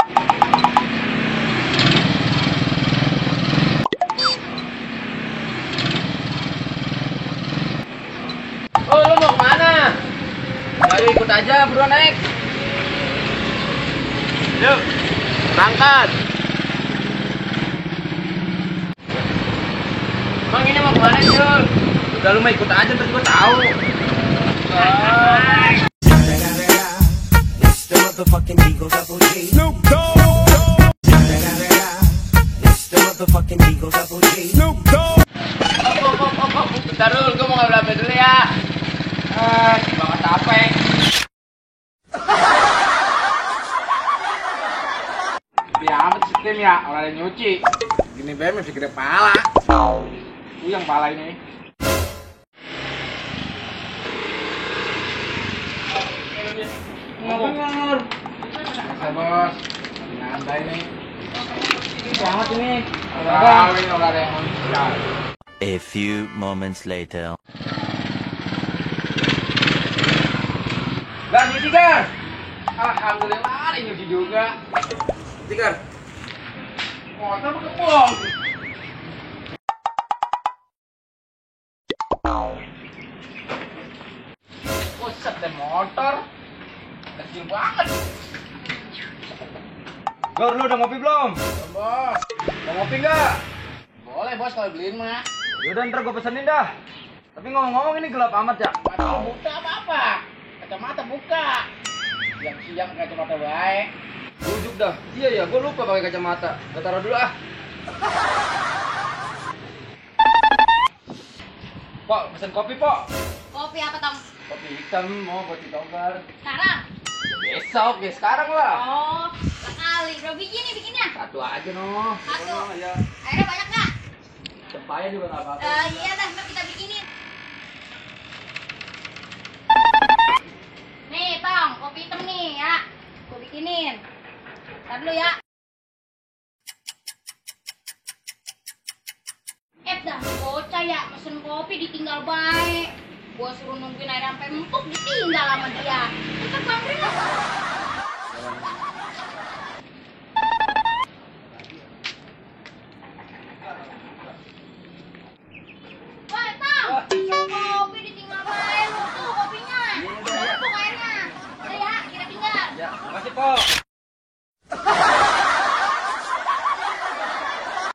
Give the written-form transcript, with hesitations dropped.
Oh, lu mau kemana? Ayo ikut aja, bro, naik. Yuk, berangkat. Bang, ini mau kemana, Jul? Udah, lu mau ikut aja, terus gue tahu. Snoop Dogg. Snoop Dogg. Bentar dulu, gue mau ngambil HP dulu ya. Banget capek. Ya amat sistem ya, orang yang nyuci. Gini BM masih gede pala. Itu yang pala ini. Bener. Masa bos, nyantai nih. Banget ini. Udah ada yang mau. A few moments later. Gar, nyuci Gar. Alhamdulillah ada nyuci juga. Nyuci Gar. Motor kebong. Buset deh motor. Kecil banget. Gar, lu udah ngopi belum? Belum, bos. Mau ngopi nggak? Boleh bos, kalau beliin mah. Yaudah, ntar gue pesenin dah. Tapi ngomong-ngomong ini gelap amat ya? Mata buka apa-apa. Kacamata buka. Siang-siang kacamata baik. Bujuk dah. Iya ya, gue lupa pakai kacamata. Gue taruh dulu ah. Pok, pesen kopi, Pok. Kopi apa, Tom? Kopi hitam mau buat di Togar. Sekarang? Besok, ya sekarang lah. Oh, sekali. Berapa biji nih bikinnya? Satu aja noh. Satu. Ya. Airnya banyak nggak? Cepatnya juga nggak apa-apa. Iya dah, ntar kita bikinin. Nih, Tom, kopi hitam nih ya. Gue bikinin. Ntar dulu ya. Dah, bocah ya, pesen kopi ditinggal baik. Gua suruh nungguin air sampai empuk, ditinggal sama dia. Kita pamrih lah. Wah, Tom, kopi ditinggal baik. Tuh kopinya. Empuk airnya. Udah ya, kita tinggal. Ya, makasih, Pok.